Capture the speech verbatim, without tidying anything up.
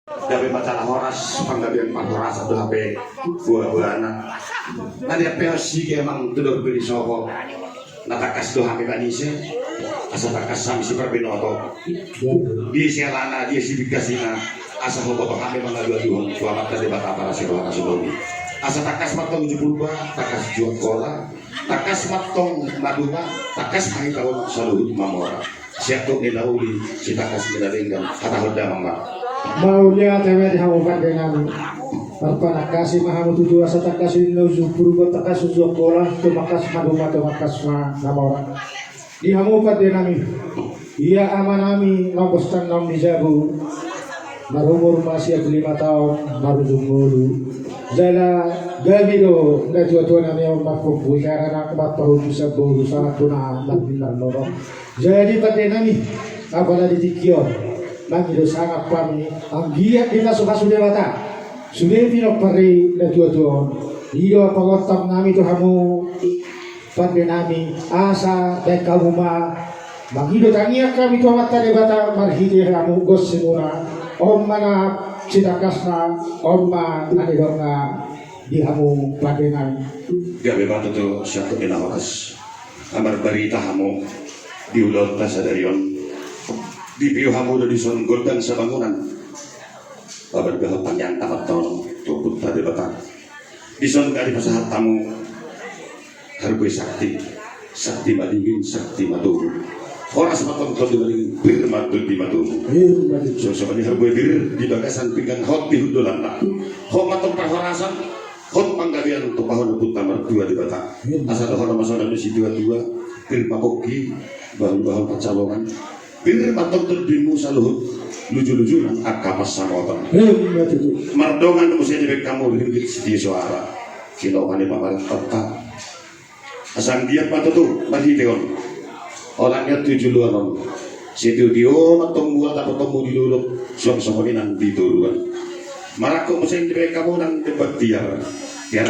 Gabe ma jala horas, panggabean parhorasan do hape buabuana. Na diampehon sige amang tudor pilisopo. Na tangkas do hami manise, asa tangkas hami siparbinoto. Dia sialana, dia sibingkasina, asa huboto hami mangalualuhon tu Amanta Debata parasi roha na so lobi. Asa tangkas ma antong uju Purba, tangkas uju Angkola, tangkas ma antong maduma, tangkas ma hita on saluhut mamora. Siangkup ni na uli, sitangkas ni na denggan, hatahon damang ma. Mauliate ma di hamu pande nami. Marpanangkasi ma hamu tutu asa tangkas ni na uju Purba, tangkas uju Angkola, tumangkas maduma, tumangkas ma na mora. Di hamu pande nami. Ia ama nami mambostan naung di jabu. Marumur ma sian lima taon marujung ngolu. Jala gabe do natuatua nami on marpompu i, karena marpahompu sian boru sahat tu na marbinar lorong. Jadi pande nami, apala di tingki on, mangido sangap hami, anggiat dipasupasu Debata. Sude pinompar ni natuatua on. I do pangontang nami tu hamu pande nami, asa baen hamu ma mangido tangiang hami tu Amanta Debata marhite hamu gonsimuna. On ma na sitangkasna, on ma na nidokna di hamu pande nami. Gabe ma tutu siangkup ni na horas. Ambar barita hamu di ulaonta sadari on. Dipio hamu do dison gondang sabangunan. Pabargahon tangiangta ma antong tu Ompunta Debata. Dison nga dipasahat hamu harbue sakti, sakti madingin, sakti matogu. Horas ma antong tondi madingin, pir ma tondi matogu. Pir ma tondi. So, so, di harbue pir di bagasan pinggan, hot di hundulanna. Hot ma antong parhorasan, hot panggabean tumpahon Ompunta Martua Debata. Pir. Asa dohonon ma songon na nidok ni situatua, pir ma pongki, bahulbahul pansalongan. Pir ma antong tondimu saluhut, lujuluju nang angka pansamotan. Pir ma tutu. Mardongan muse dibaen hamu ringgit sitio soara. Sinopa ni pamarentanta. Asa anggiat ma tutu marhite on. Holan nian tu joloan on. Sitiotio ma antong mual dapotonmu di dolok, suang songon i nang di toruan. Marangkup muse dibaen hamu nang demban tiar.